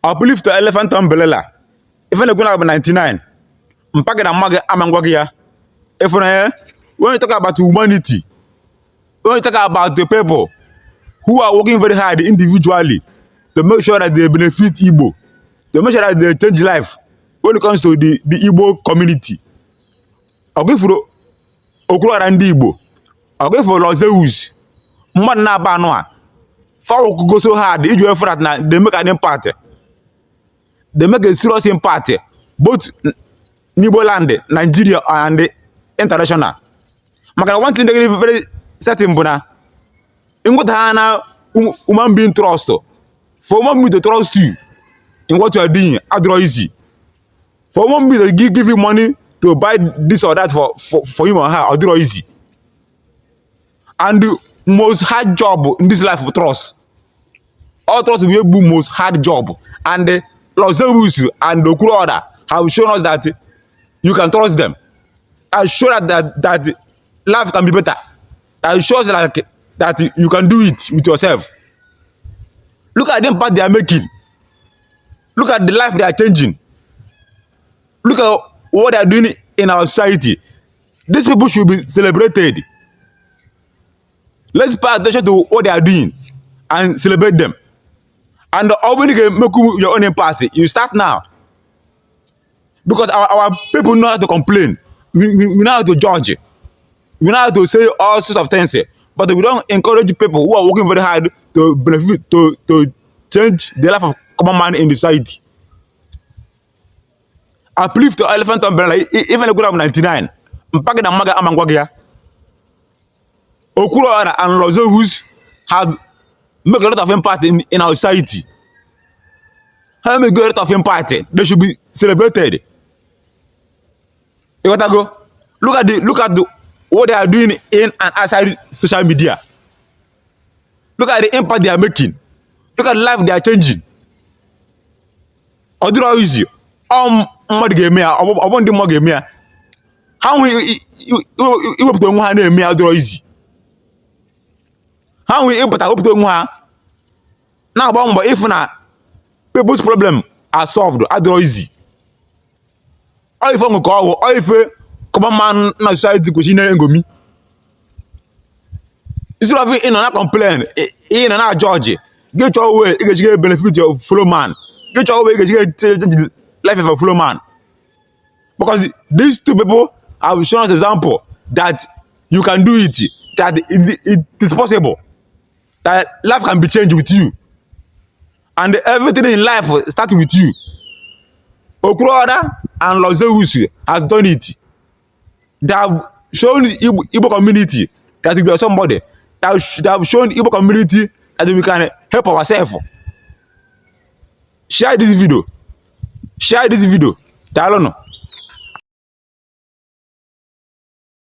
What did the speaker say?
uplift the elephant umbrella. If you're going to 99, mpaka mage amangwagia. If when you talk about humanity, when you talk about the people who are working very hard individually to make sure that they benefit Igbo, to make sure that they change life when it comes to the Igbo community. Okay for Okuro and Igbo. Okay for Los Zeus. Mmadụ na-aba anụ a. Far go so hard, you effort that now they make an impact. They make a serious impact, both Igbo land, Nigeria and international. Maka one thing they give very certain bona. In what hana human being trust. For human being to trust you in what you are doing, draw easy. For human being to give you money to buy this or that for him or her, draw easy. And the most hard job in this life of trust. All trust will be most hard job. And Los Zeus and the Okuro order have shown us that you can trust them. And show that life can be better. And shows that you can do it with yourself. Look at the impact they are making. Look at the life they are changing. Look at what they are doing in our society. These people should be celebrated. Let's pay attention to what they are doing and celebrate them. And when you can make your own impact, you start now. Because our people know how to complain. We know how to judge. We know how to say all sorts of things. But we don't encourage people who are working very hard to benefit, to change the life of common man in the society. Uplift the elephant umbrella, even a good of 99. Mpaka na maga amangwagia. Okuro and Los Zeus have made a lot of impact in our society. Have made a lot of impact. They should be celebrated. You gotta go. Look at what they are doing in and outside social media. Look at the impact they are making. Look at the life they are changing. Odiro easy. Mmadụ ga-eme ya, ọ bụ ndị mmụọ ga-eme ya. Ha nwe iwepụta onwe ha na-eme ya odiro easy. Ha nwe wepụta onwe ha na-agba mbọ ịfụ na people's problem are solved odiro easy. Ọ ife ọṅụ ka ọ bụ, ọ ife common man na society kwesịrị na-engomi. Instead of ị nọ na complain, ị nọ na judge, gị chọọ uwe ị ga-eji benefit your fellow man. Gị chọọ uwe ị ga-eji change life of a fellow man. Because these two people have shown us example that you can do it, that it is possible, that life can be changed with you. And everything in life starts with you. Okuro and Los Zeus has done it. They have shown Igbo community that we are somebody. They have shown Igbo community that we can help ourselves. Share this video. Share this video. Tell